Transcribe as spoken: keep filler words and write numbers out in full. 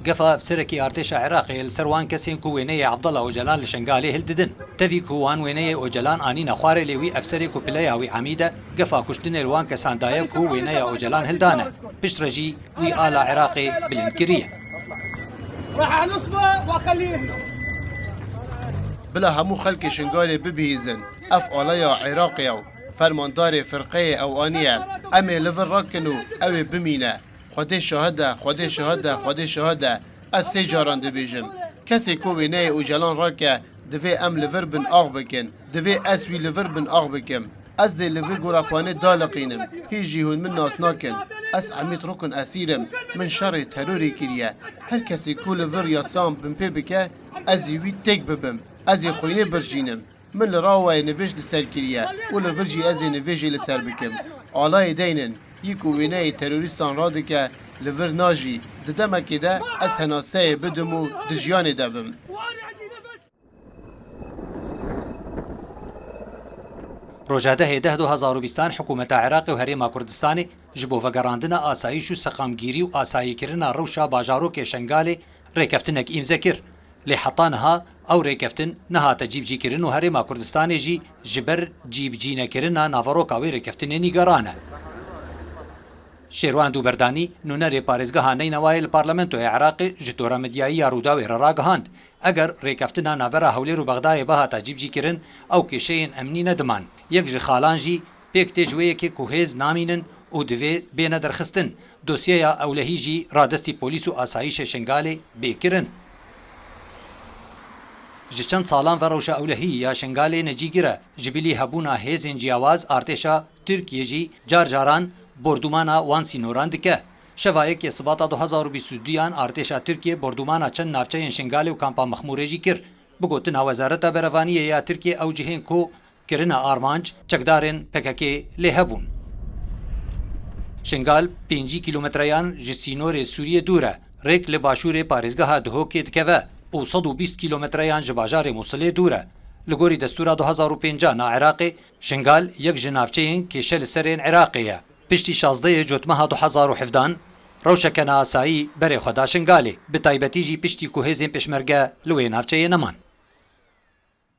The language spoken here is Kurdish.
Gefa efserekî artêşa Iraqê li ser wan kesên ku wêneyê Abdullah Ocalan li Şengalê hildidin. Tevî ku wan wêneyê Ocalan anîne xwarê, lê wî efserê ku pileya wî emîd e, gefa kuştinê li wan kesan daye ku wêneya Ocalan hildane. Piştre jî wî ala Iraqê bilind kiriye. Bila hemû xelkê Şingalê bibihîzin. Ev aleya Iraqê ye û fermandarê firqeyê ew aniye. Em ê li vir rakin û ew ê bimîne. Xwedê şahid e, Xwedê şahid e, Xwedê şahid e. Ez sê caran dibêjim. Kesê ku wêneyê Ocalan rake, divê em li vir bin ax bikin. Divê ez wî li vir bin ax bikim. Ez dê li vê gorapanê daliqînim. Hîn jî hûn min nas nakin. Ez Emîd Rukun Esîr im. Min şerê terorê kiriye. Her kesê ku li vir yasan binpê bike, ez ê wî têk bibim. Ez ê xwînê birjînim. Min li Rawayê nivêj li ser kiriye û li vir jî ez ê nivêjê li ser bikim. Alayê deynin, yî ku wêneyê terorîstan radike, li vir najî. Di demekê de ez henaseyê bidim û di jiyanê de bim. Roja dehê deh du hezar û bîstan hikûmeta Iraqê û Herêma Kurdistanê ji bo vegerandina asayîş û seqamgîrî û asayîkirina rewşa bajarokê Şengalê rêkeftinek îmze kir. Lê heta niha ew rêkeftin nehate cîbicîkirin û Herêma Kurdistanê jî ji ber cîbicînekirina naveroka wê rêkeftinê nîgeran e. Şêrwan Dûberdanî, nûnerê parêzgeha Neynewayê li Parlamentoya Iraqê ji tora medyayiya Rûdawê re ragihand, eger rêkeftina navbera Hewlêr û Bexdayê bihata cîbicîkirin, ew kêşeyên emnî nediman. Yek ji xalan jî pêk tê ji wê yekê ku hêz namînin û divê bêne derxistin. Dosyeya ewlehî jî radestî polîs û asayîşê Şingalê bê kirin. Ji çend salan ve rewşa ewlehî ya Şingalê necîgir e. Ji bilî hebûna hêzên ciyawaz, artêşa Tirkiyê jî car caran bordûmana wan sînoran dike. Şeva yekê Sibata du hezar û bîst û duyan artêşa Tirkiyê bordûmana çend navçeyên Şingalê û kampa Mexmûrê jî kir. Bi gotina Wezareta Berevaniyê ya Tirkiyê, ew cihên ku kirine armanc, çekdarên P K K lê hebûn. Şingal pêncî kîlometreyan ji sînorê Sûriyê dûr e. Rêk li başûrê parêzgeha Duhokê dikeve û sed û bîst kîlometreyan ji bajarê Mûsilê dûr e. Li gorî destûra du hezar û pêncan a Iraqê, Şingal yek ji navçeyên kêşe li serên Iraqê ye. Piştî şazdehê Cotmeha du hezar û hevdan, rewşeke naasayî berê xwe da Şingalê, bi taybetî jî piştî ku hêzên pêşmerge li wê navçeyê neman.